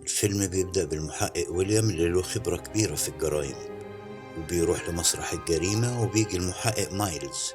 الفيلم بيبدأ بالمحقق ويليام اللي له خبرة كبيرة في الجرائم، وبيروح لمسرح الجريمة، وبيجي المحقق مايلز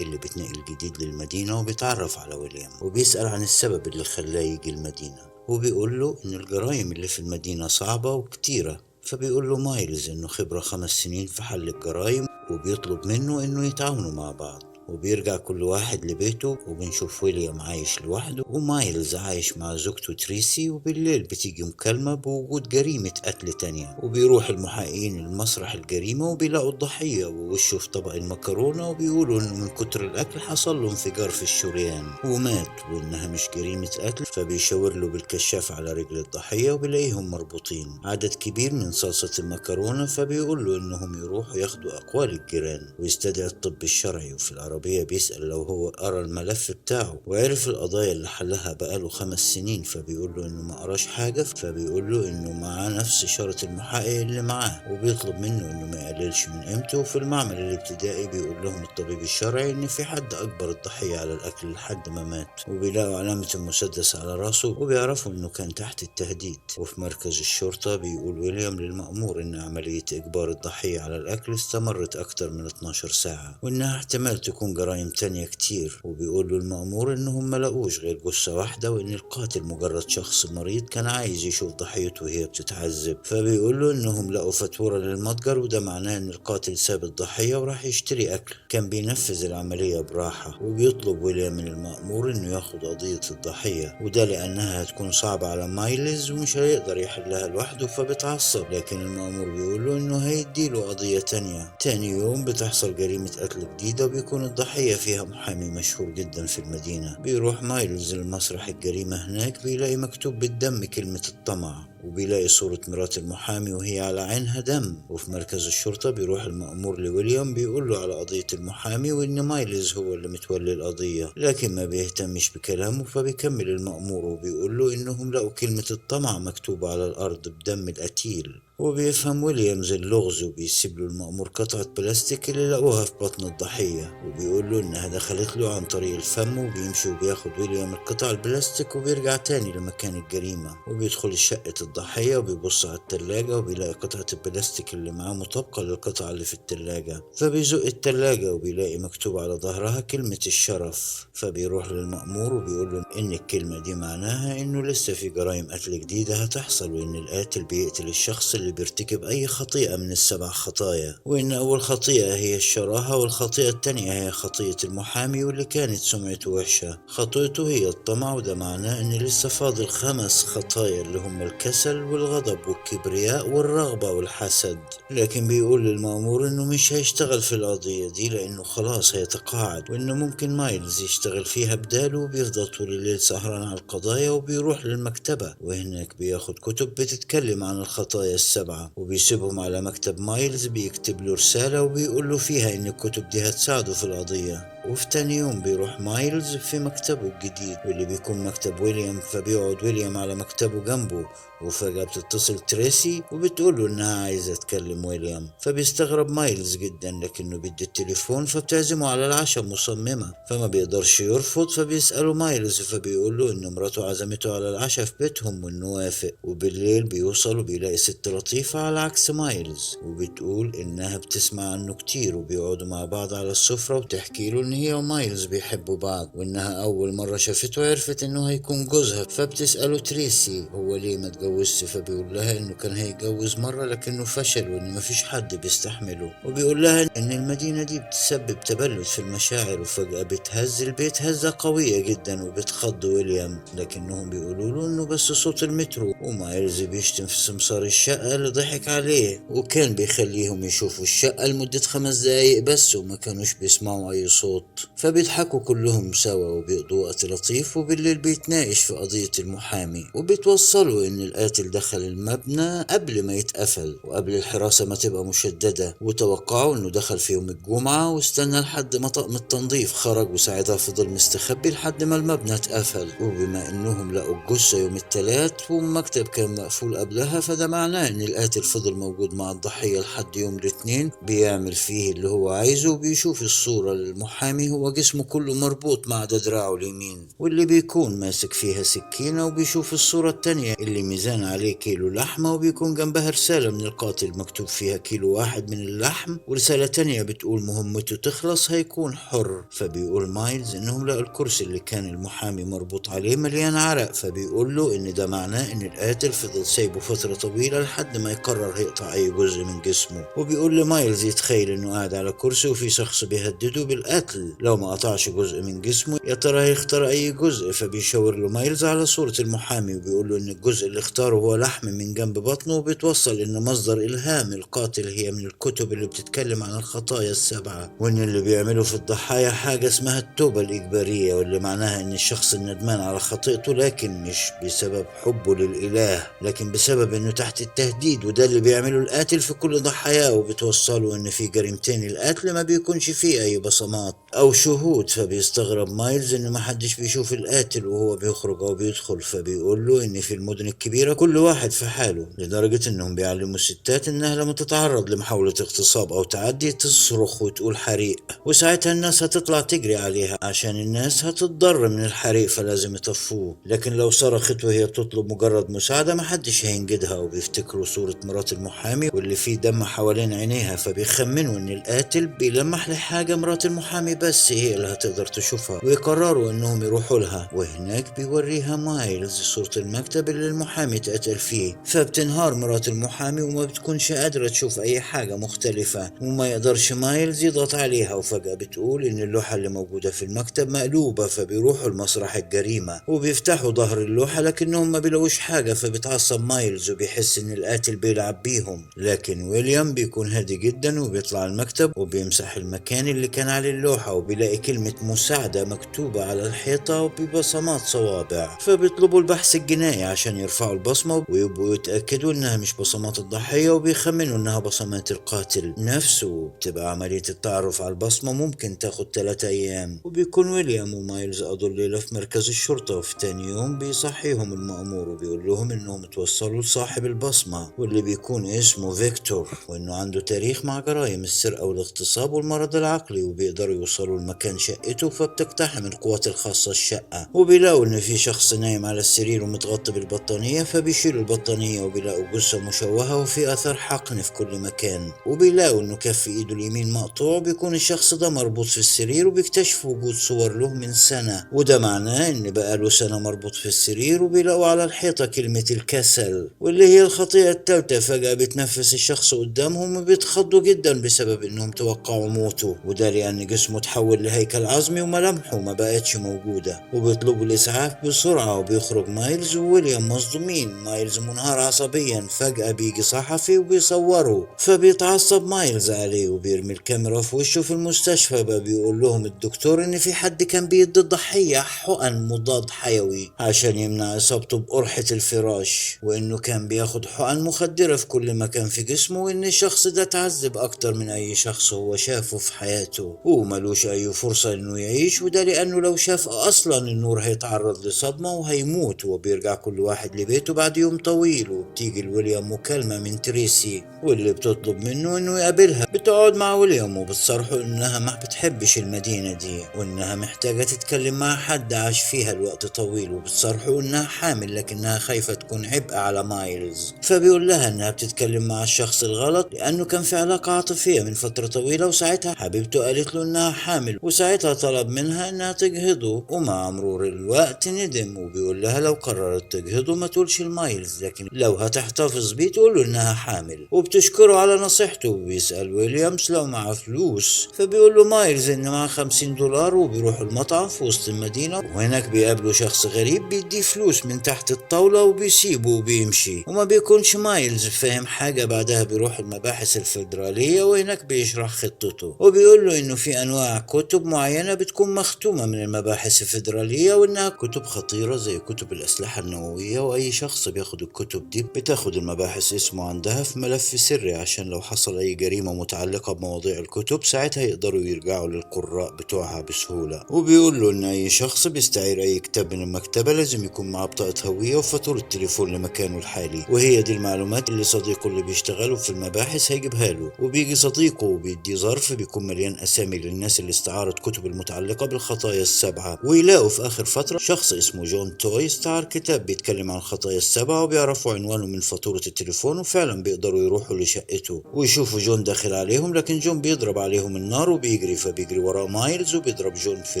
اللي بيتنقل جديد للمدينة وبيتعرف على ويليام وبيسأل عن السبب اللي خلاه يجي المدينة، وبيقول له إن الجرائم اللي في المدينة صعبة وكتيرة. فبيقول له مايلز إنه خبرة 5 سنين في حل الجرائم، وبيطلب منه إنه يتعاونوا مع بعض. وبيرجع كل واحد لبيته، وبنشوف ويليام عايش لوحده ومايلز عايش مع زوجته تريسي. وبالليل بتيجي مكالمة بوجود جريمة قتل تانية، وبيروح المحققين لمسرح الجريمة وبيلاقوا الضحية ووشه في طبق المكرونة، وبيقولوا إنه من كتر الأكل حصل له انفجار في الشريان ومات، وإنها مش جريمة قتل. فبيشاور له بالكشاف على رجل الضحية وبيلاقيهم مربوطين عدد كبير من صلصة المكرونة. فبيقول له إنهم يروحوا ياخدوا أقوال الجيران ويستدعي الطب الشرعي. وفي العربية بيسأل لو هو قرا الملف بتاعه وعرف القضايا اللي حلها بقاله 5 سنين، فبيقول له انه ما قراش حاجة. فبيقول له انه معاه نفس إشارة المحقق اللي معاه، وبيطلب منه انه ما يقللش من قيمته. وفي المعمل الابتدائي بيقول لهم الطبيب الشرعي ان في حد اجبر الضحية على الاكل لحد ما مات، وبيلاقوا علامة المسدس على راسه وبيعرفوا انه كان تحت التهديد. وفي مركز الشرطة بيقول ويليام للمأمور ان عملية اجبار الضحية على الاكل استمرت اكتر من 12 ساعة، وانها احتمال تكون جرائم تانية كتير. وبيقول له المأمور انهم ما لقوش غير جثة واحدة، وان القاتل مجرد شخص مريض كان عايز يشوف ضحيته وهي بتتعذب. فبيقول له انهم لقوا فاتورة للمتجر، وده معناه ان القاتل ساب الضحية وراح يشتري اكل، كان بينفذ العملية براحة. وبيطلب ويليام من المأمور انه ياخد قضية الضحية، وده لانها هتكون صعبة على مايلز ومش هيقدر يحلها لوحده، فبيتعصب. لكن المأمور بيقول له انه هيديله قضية تانية. تاني يوم بتحصل جريمة قتل جديدة، وبيكون الضحية فيها محامي مشهور جدا في المدينة. بيروح مايلز لمسرح الجريمة، هناك بيلاقي مكتوب بالدم كلمة الطمع، وبيلاقي صورة مرات المحامي وهي على عينها دم. وفي مركز الشرطة بيروح المأمور لويليام بيقول له على قضية المحامي وإن مايلز هو اللي متولي القضية، لكن ما بيهتمش بكلامه. فبيكمل المأمور وبيقول له إنهم لقوا كلمة الطمع مكتوبة على الأرض بدم القتيل. وبيفهم ويليامز اللغز وبيسيب له المأمور قطعة بلاستيك اللي لقوها في بطن الضحية، وبيقول له إنها دخلت له عن طريق الفم. وبيمشي وبياخد ويليام القطع البلاستيك وبيرجع تاني لمكان الجريمة، وبيدخل شقة الضحية وبيبص على التلاجة وبيلاقي قطعة البلاستيك اللي معاه مطابقة للقطعة اللي في التلاجة. فبيزق التلاجة وبيلاقي مكتوب على ظهرها كلمة الشرف. فبيروح للمأمور وبيقول له إن الكلمة دي معناها إنه لسه في جرائم قتل جديدة هتحصل، وإن القاتل بيقتل الشخص اللي بيرتكب أي خطيئة من ال7 خطايا، وإن أول خطيئة هي الشراهة، والخطيئة التانية هي خطيئة المحامي واللي كانت سمعته وحشة، خطيئته هي الطمع، وده معناه إن لسه فاضل 5 خطايا اللي هم الكسل والغضب والكبرياء والرغبة والحسد. لكن بيقول للمأمور إنه مش هيشتغل في القضية دي لأنه خلاص هيتقاعد، وإنه ممكن مايلز يشتغل فيها بداله. وبيفضل طول الليل سهران على القضايا، وبيروح للمكتبة وهناك بياخد كتب بتتكلم عن الخطايا ال7، وبيسيبهم على مكتب مايلز. بيكتب له رسالة وبيقول له فيها إن الكتب دي هتساعده في القضية. وفي تاني يوم بيروح مايلز في مكتبه الجديد واللي بيكون مكتب ويليام، فبيقعد ويليام على مكتبه جنبه. وفجأة بتتصل تريسي وبتقول له إنها عايزة تكلم ويليام، فبيستغرب مايلز جدا، لكنه بيدي التليفون. فبتعزمه على العشاء مصممة، فما بيقدرش يرفض. فبيسأله مايلز فبيقول له إن مراته عزمته على العشاء في بيتهم وإنه وافق. وبالليل بيوصل وبيلاقي ست لطيفة على عكس مايلز، وبتقول إنها بتسمع عنه كتير، وبيقعدوا مع بعض على السفرة وتحكي له إن هي ومايلز بيحبوا بعض، وإنها أول مرة شافته عرفت إنه هيكون جوزها. فبتسأله تريسي هو ليه ما اتجوزش، فبيقول لها إنه كان هيتجوز مرة لكنه فشل وإن مفيش حد بيستحمله. وبيقول لها إن المدينة دي بتسبب تبلد في المشاعر. وفجأة بتهز البيت هزة قوية جدا وبتخض ويليام، لكنهم بيقولوا له إنه بس صوت المترو. ومايلز بيشتم في سمسار الشقة اللي ضحك عليه، وكان بيخليهم يشوفوا الشقة لمدة 5 دقايق بس وما كانوش بيسمعوا أي صوت. فبيضحكوا كلهم سوا وبيقضوا وقت لطيف. وبالليل بيتناقش في قضية المحامي، وبيتوصلوا إن القاتل دخل المبنى قبل ما يتقفل وقبل الحراسة ما تبقى مشددة، وتوقعوا إنه دخل في يوم الجمعة واستنى لحد ما طقم التنظيف خرج، وساعتها فضل مستخبي لحد ما المبنى اتقفل. وبما إنهم لقوا الجثة يوم الثلاث والمكتب كان مقفول قبلها، فده معناه إن القاتل فضل موجود مع الضحية لحد يوم الاثنين، بيعمل فيه اللي هو عايزه وبيشوف الصورة للمحامي المحامي هو جسمه كله مربوط ما عدا دراعه اليمين واللي بيكون ماسك فيها سكينة، وبيشوف الصورة التانية اللي ميزان عليه كيلو لحمة وبيكون جنبها رسالة من القاتل مكتوب فيها 1 كيلو من اللحم، ورسالة تانية بتقول مهمته تخلص هيكون حر. فبيقول مايلز انهم لقوا الكرسي اللي كان المحامي مربوط عليه مليان عرق، فبيقول له ان ده معناه ان القاتل فضل سايبه فترة طويلة لحد ما يقرر هيقطع اي جزء من جسمه. وبيقول لمايلز يتخيل انه قاعد على كرسي وفي شخص بيهدده بالقتل لو ما قطعش جزء من جسمه، يا ترى هيختار اي جزء؟ فبيشاور له مايلز على صورة المحامي وبيقول له ان الجزء اللي اختاره هو لحم من جنب بطنه، وبيتوصل ان مصدر الهام القاتل هي من الكتب اللي بتتكلم عن الخطايا السبعة، وان اللي بيعمله في الضحايا حاجة اسمها التوبة الإجبارية، واللي معناها ان الشخص الندمان على خطيئته لكن مش بسبب حبه للإله لكن بسبب انه تحت التهديد، وده اللي بيعمله القاتل في كل ضحاياه. وبتوصلوا ان في جريمتين القتل ما بيكونش فيه اي بصمات او شهود، فبيستغرب مايلز ان ما حدش بيشوف القاتل وهو بيخرج او بيدخل، فبيقول له ان في المدن الكبيرة كل واحد في حاله، لدرجة انهم بيعلموا الستات انها لما تتعرض لمحاولة اغتصاب او تعدي تصرخ وتقول حريق، وساعتها الناس هتطلع تجري عليها عشان الناس هتتضر من الحريق فلازم يطفوه، لكن لو صرخت وهي بتطلب مجرد مساعدة محدش هينجدها. وبيفتكروا صورة مرات المحامي واللي فيه دم حوالين عينيها، فبيخمنوا ان القاتل بيلمح لحاجة مرات المحامي بس هي اللي هتقدر تشوفها، ويقرروا انهم يروحوا لها. وهناك بيوريها مايلز صورة المكتب اللي المحامي اتقتل فيه، فبتنهار مرات المحامي وما بتكونش قادرة تشوف اي حاجة مختلفة، وما يقدرش مايلز يضغط عليها. وفجأة بتقول ان اللوحة اللي موجودة في المكتب مقلوبة، فبيروحوا لمسرح الجريمة وبيفتحوا ظهر اللوحة لكنهم ما بيلاقوش حاجة، فبيتعصب مايلز وبيحس ان القاتل بيلعب بيهم. لكن ويليام بيكون هادي جدا وبيطلع المكتب وبيمسح المكان اللي كان عليه اللوحة، وبيلاقي كلمة مساعدة مكتوبة على الحيطة وببصمات صوابع، فبيطلبوا البحث الجنائي عشان يرفعوا البصمة ويبقوا يتأكدوا انها مش بصمات الضحية، وبيخمنوا انها بصمات القاتل نفسه. وبتبقى عملية التعرف على البصمة ممكن تاخد 3 أيام. وبيكون ويليام ومايلز قضوا الليلة في مركز الشرطة، وفي تاني يوم بيصحيهم المأمور وبيقول لهم انهم اتوصلوا لصاحب البصمة واللي بيكون اسمه فيكتور، وانه عنده تاريخ مع جرائم السرقة والاغتصاب والمرض العقلي، وبيقدروا يوصلوا لمكان شقته. فبتقتحم القوات الخاصة الشقة وبيلاقوا ان في شخص نايم على السرير ومتغطي بالبطانية، فبيشيلوا البطانية وبيلاقوا جثة مشوهة وفي اثر حقن في كل مكان، وبيلاقوا انه كف ايده اليمين مقطوع. بيكون الشخص ده مربوط في السرير، وبيكتشفوا وجود صور له من سنة، وده معناه ان بقاله سنة مربوط في السرير. وبيلاقوا على الحيطة كلمة الكسل واللي هي الخطيئة الثالثة. فجأة بيتنفس الشخص قدامهم وبيتخضوا جدا بسبب انهم توقعوا موته، وده لان جسمه تحول لهيكل عظمي وملامحه ما بقتش موجودة، وبيطلبوا الاسعاف بسرعة. وبيخرج مايلز وويليام مصدومين، مايلز منهار عصبيا. فجأة بيجي صحفي وبيصوره، فبيتعصب مايلز عليه وبيرمي الكاميرا في وشه في المستشفى. بقى بيقول لهم الدكتور ان في حد كان بيدي الضحية حقن مضاد حيوي عشان يمنع اصابته بقرحة الفراش، وانه كان بياخد حقن مخدرة في كل مكان في جسمه، وان الشخص ده تعذب اكتر من اي شخص هو شافه في حياته، وملوش اي فرصة انه يعيش، وده لانه لو شاف اصلا النور هيتعرض لصدمة وهيموت. وبيرجع كل واحد لبيته بعد يوم طويل، وبتيجي لويليام مكالمة من تريسي واللي بتطلب منه انه يقابلها. بتقعد مع ويليام وبتصارحه انها ما بتحبش المدينة دي وانها محتاجة تتكلم مع حد عاش فيها الوقت طويل، وبتصارحه انها حامل لكنها خايفة تكون عبء على مايلز. فبيقول لها انها بتتكلم مع الشخص الغلط لانه كان في علاقة عاطفية من فترة طويلة، وساعتها حبيبته قالت له انها حامل، وساعتها طلب منها انها تجهضه. ومع مرور الوقت ندم، وبيقول لها لو قررت تجهضه ما تقولش لمايلز، لكن لو هتحتفظ بيه تقول له انها حامل. وبتشكره على نصيحته. وبيسأل ويليامز لو معاه فلوس، فبيقول له مايلز ان معاه $50. وبيروحوا المطعم في وسط المدينة، وهناك بيقابلوا شخص غريب بيديه فلوس من تحت الطاولة وبيسيبه وبيمشي، وما بيكونش مايلز فاهم حاجة. بعدها بيروح المباحث الفيدرالية، وهناك بيشرح خطته وبيقول له انه في انواع كتب معينة بتكون مختومة من المباحث الفيدرالية، وانها كتب خطيرة زي كتب الاسلحة النووية، واي شخص بياخد الكتب دي بتاخد المباحث اسمه عندها في ملف سري عشان لو حصل اي جريمة متعلقة بمواضيع الكتب ساعتها يقدروا يرجعوا للقراء بتوعها بسهولة. وبيقول له ان اي شخص بيستعير اي كتاب من المكتبة لازم يكون معاه بطاقة هوية وفاتورة تليفون لمكانه الحالي، وهي دي المعلومات اللي صديقه اللي بيشتغلوا في المباحث هيجيبها له. وبيجي صديقه وبيدي ظرف بيكون مليان اسامي للناس اللي لاستعارة كتب المتعلقة بالخطايا السبعة، ويلاقوا في آخر فترة شخص اسمه جون توي استعار كتاب بيتكلم عن الخطايا السبعة، وبيعرفوا عنوانه من فاتورة التليفون، وفعلا بيقدروا يروحوا لشقته ويشوفوا جون داخل عليهم، لكن جون بيضرب عليهم النار وبيجري، فبيجري وراه مايلز وبيضرب جون في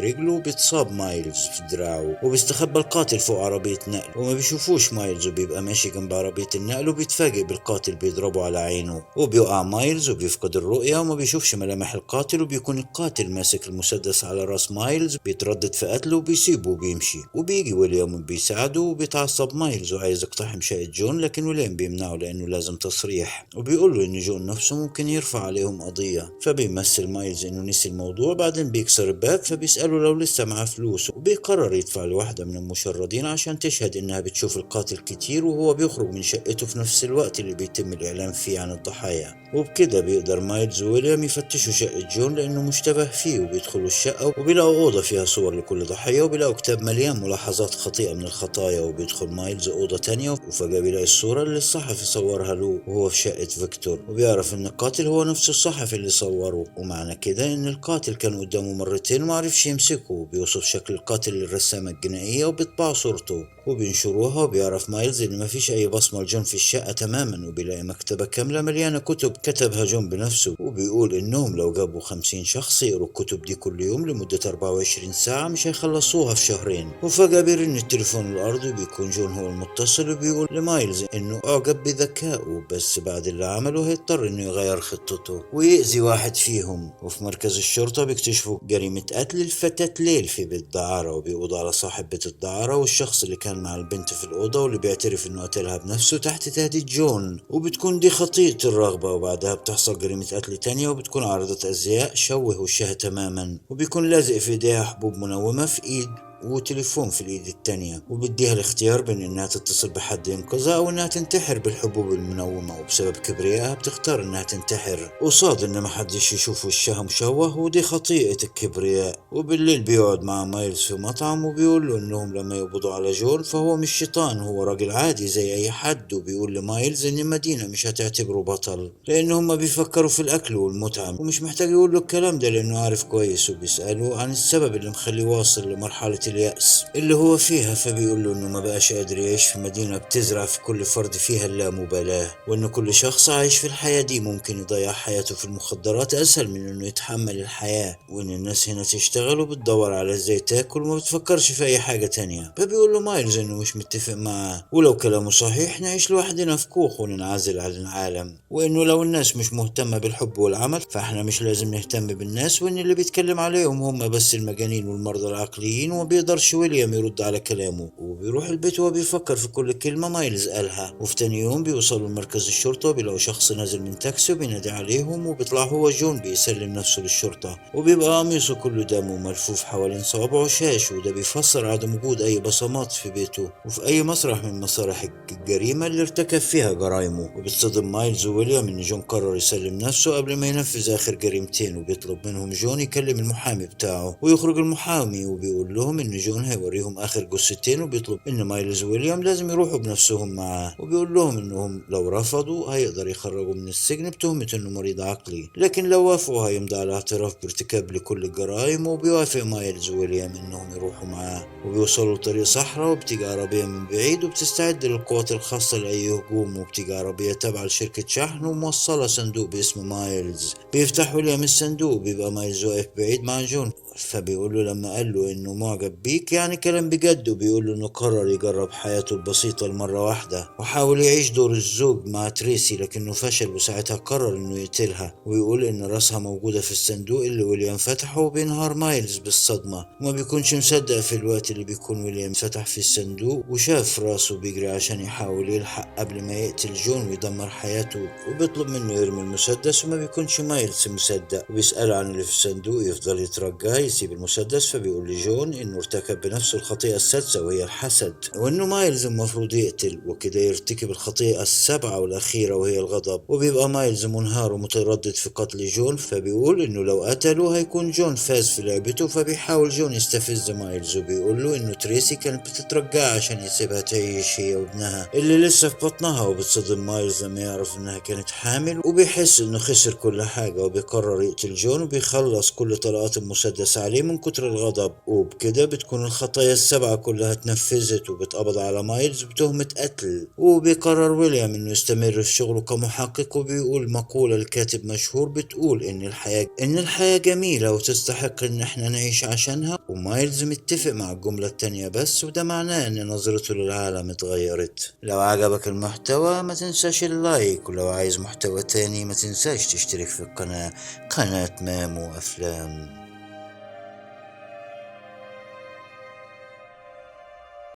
رجله وبيتصاب مايلز في دراعه، وبيستخبى القاتل فوق عربية نقل وما بيشوفوش مايلز، وبيبقى ماشي جنب عربية النقل وبيتفاجئ بالقاتل بيضربه على عينه، وبيقع مايلز وبيفقد الرؤية وما بيشوفش ملامح القاتل، وبيكون القاتل ماسك المسدس على راس مايلز، بيتردد في قتله وبيسيبه وبيمشي. وبيجي ويليام بيساعده وبيتعصب مايلز وعايز يقتحم شقة جون، لكن ويليام بيمنعه لأنه لازم تصريح، وبيقول له إن جون نفسه ممكن يرفع عليهم قضية، فبيمثل مايلز إنه نسي الموضوع. بعدين بيكسر الباب فبيسأله لو لسه معاه فلوس، وبيقرر يدفع لواحدة من المشردين عشان تشهد إنها بتشوف القاتل كتير وهو بيخرج من شقته في نفس الوقت اللي بيتم الإعلان فيه عن الضحايا. وبكده بيقدر مايلز وويليام يفتشوا شقة جون لأنه مشتبه فيه، وبيدخلوا الشقة وبيلاقوا أوضة فيها صور لكل ضحية، وبيلاقوا كتاب مليان ملاحظات خطيئة من الخطايا. وبيدخل مايلز أوضة تانية وفجأة بيلاقي الصورة اللي الصحفي صورها له وهو في شقة فيكتور، وبيعرف إن القاتل هو نفس الصحفي اللي صوره، ومعنى كده إن القاتل كان قدامه مرتين ومعرفش يمسكه. وبيوصف شكل القاتل للرسامة الجنائية وبيطبع صورته وبينشروها، وبيعرف مايلز إن مفيش أي بصمة لجون في الشقة تماما، وبيلاقي مكتبة كاملة مليانة كتب كتبها جون بنفسه، وبيقول إنهم لو جابوا 50 شخص يقروا الكتب دي كل يوم لمدة 24 ساعة مش هيخلصوها في شهرين. وفجأة بيرن التليفون الأرضي وبيكون جون هو المتصل، وبيقول لمايلز إنه أعجب بذكائه، بس بعد اللي عمله هيضطر إنه يغير خطته ويأذي واحد فيهم. وفي مركز الشرطة بيكتشفوا جريمة قتل الفتاة ليل في بيت دعارة، وبيقبضوا على صاحب بيت الدعارة والشخص اللي كان مع البنت في الأوضة واللي بيعترف إنه قتلها بنفسه تحت تهديد جون، وبتكون دي خطيئة الرغبة. وبعدها بتحصل جريمة قتل تانية وبتكون عارضة أزياء شوه وشها تماما، وبيكون لازق في إيديها حبوب منومة في إيد وتليفون في الايد التانية، وبيديها الاختيار بين انها تتصل بحد ينقذها او انها تنتحر بالحبوب المنومة، وبسبب كبريائها بتختار انها تنتحر قصاد ان محدش يشوف وشها مشوه، ودي خطيئة الكبرياء. وبالليل بيقعد مع مايلز في مطعم وبيقول له انهم لما يقبضوا على جون فهو مش شيطان، هو راجل عادي زي اي حد. وبيقول لمايلز ان المدينة مش هتعتبره بطل لان هما بيفكروا في الاكل والمتعة، ومش محتاج يقول له الكلام ده لانه عارف كويس. وبيسأله عن السبب اللي مخليه واصل لمرحلة اليأس اللي هو فيها، فبيقول له انه ما بقاش قادر يعيش في مدينة بتزرع في كل فرد فيها اللامبالاة، وان كل شخص عايش في الحياة دي ممكن يضيع حياته في المخدرات اسهل من انه يتحمل الحياة، وان الناس هنا تشتغل وبتدور على ازاي تاكل وما بتفكرش في اي حاجة تانية. فبيقول له مايلز انه مش متفق معاه، ولو كلامه صحيح نعيش لوحدنا في كوخ وننعزل عن العالم، وانه لو الناس مش مهتمة بالحب والعمل فاحنا مش لازم نهتم بالناس، وان اللي بيتكلم عليهم هم بس المجانين والمرضى العقليين. وبيقدرش ويليام يرد على كلامه، وبيروح البيت وهو بيفكر في كل كلمة مايلز قالها. وفي تاني يوم بيوصلوا لمركز الشرطة وبيلاقوا شخص نازل من تاكسي وبينادي عليهم، وبيطلع هو جون بيسلم نفسه للشرطة، وبيبقى قميصه كله دم وملفوف حوالين صوابعه شاش، وده بيفسر عدم وجود أي بصمات في بيته وفي أي مسرح من مسارح الجريمة اللي ارتكب فيها جرايمه. وبيتصدم مايلز وويليام إن جون قرر يسلم نفسه قبل ما ينفذ آخر جريمتين، وبيطلب منهم جون يكلم المحامي بتاعه، ويخرج المحامي وبيقول لهم إن جون هيوريهم آخر جثتين، وبيطلب إن مايلز وويليام لازم يروحوا بنفسهم معاه، وبيقول لهم إنهم لو رفضوا هيقدر يخرجوا من السجن بتهمة إنه مريض عقلي، لكن لو وافقوا هيمضي على اعتراف بارتكاب لكل الجرائم. وبيوافق مايلز وويليام إنهم يروحوا معاه، وبيوصلوا لطريق صحراء، وبتيجي عربية من بعيد وبتستعد للقوات الخاصة لأي هجوم، وبتيجي عربية تابعة لشركة شحن وموصلة صندوق باسم مايلز. بيفتح ويليام الصندوق وبيبقى مايلز واقف بعيد مع جون، فبيقول له لما قال له انه معجب بيك يعني كلام بجد، وبيقول له انه قرر يجرب حياته البسيطة لمرة واحدة وحاول يعيش دور الزوج مع تريسي لكنه فشل، وساعتها قرر انه يقتلها، ويقول ان راسها موجودة في الصندوق اللي ويليام فتحه. وبينهار مايلز بالصدمة وما بيكونش مصدق في الوقت اللي بيكون ويليام فتح في الصندوق وشاف راسه بيجري عشان يحاول يلحق قبل ما يقتل جون ويدمر حياته، وبيطلب منه يرمي المسدس وما بيكونش مايلز مصدق، وبيسأله عن اللي في الصندوق، يفضل يترجاه يسيب المسدس، فبيقول لجون انه ارتكب بنفسه الخطيئة السادسة وهي الحسد، وإنه مايلز المفروض يقتل وكده يرتكب الخطيئة السابعة والأخيرة وهي الغضب. وبيبقى مايلز منهار ومتردد في قتل جون، فبيقول إنه لو قتله هيكون جون فاز في لعبته. فبيحاول جون يستفز مايلز وبيقول له إنه تريسي كانت بتترجاه عشان يسيبها تعيش هي وابنها اللي لسه في بطنها، وبتصدم مايلز لما يعرف إنها كانت حامل، وبيحس إنه خسر كل حاجة وبيقرر يقتل جون وبيخلص كل طلقات المسدس عليه من كتر الغضب. وبكده بتكون الخطايا السبعة كلها اتنفذت، وبتقبض على مايلز بتهمة قتل. وبيقرر ويليام إنه يستمر في شغله كمحقق، وبيقول مقولة الكاتب مشهور بتقول إن الحياة جميلة وتستحق إن احنا نعيش عشانها. ومايلز متفق مع الجملة التانية بس، وده معناه إن نظرته للعالم اتغيرت. لو عجبك المحتوى ما تنساش ال like، ولو عايز محتوى تاني ما تنساش تشترك في القناة، قناة مامو أفلام.